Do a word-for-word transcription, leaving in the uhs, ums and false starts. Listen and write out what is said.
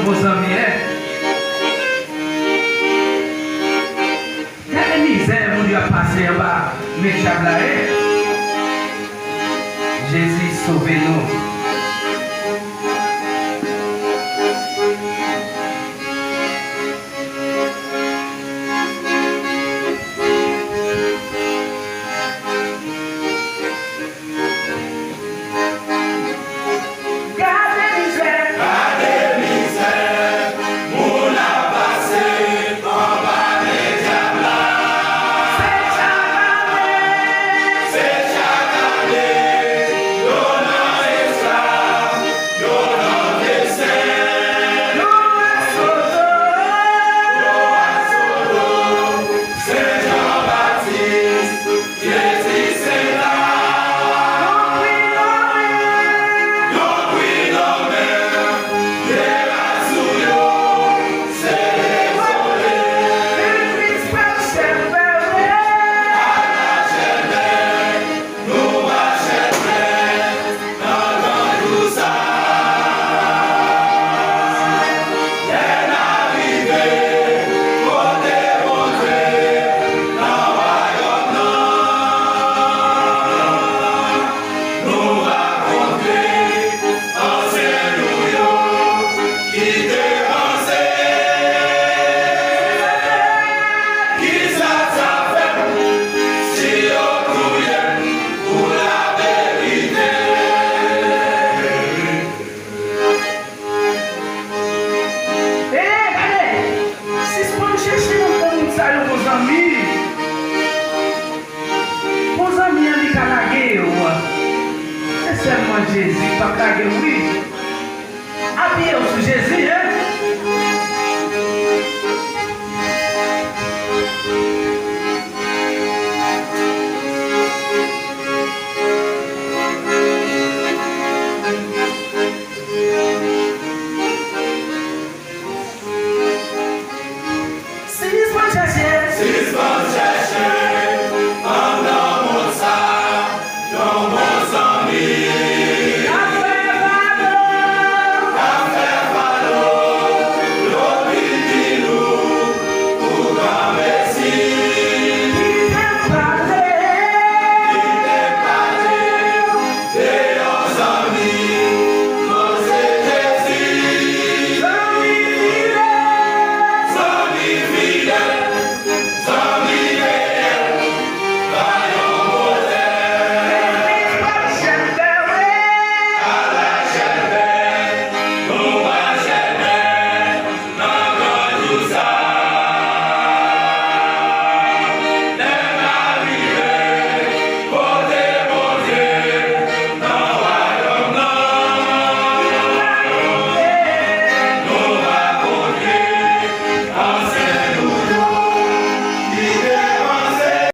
Bon zanmi, en. Gade mizè moun yo ap pase anba men dyab la, en. Jezi, sove nou. Gade mizè. Gade mizè moun ap pase anba men dyab la. Se chak ane. Se chak ane. Yo nan esklav, yo nan desen. Yo eksodo. Yo eksodo. Sen Jan Batis. Jezi se la. Yon kwi nonmen. Yon kwi nonmen. Dega sou yo. Se dezole. Yon Kris pèp chèvè. Al mache bèk. Nou mache bèk. Nan gran jou sa, lè n a rive kote Bondye, nan wayòm nan, nou rakonte ansyen nou yo ki te panse, kisa sa fè m si yo touye m pou laverite? Ee, gade! Sispann chèche moun kòm moun sa yo, bon zanmi. Bon zanmi an, li ka lage w. Se sèlman Jezi k p ap lage w, wi. Apiye w sou Jezi,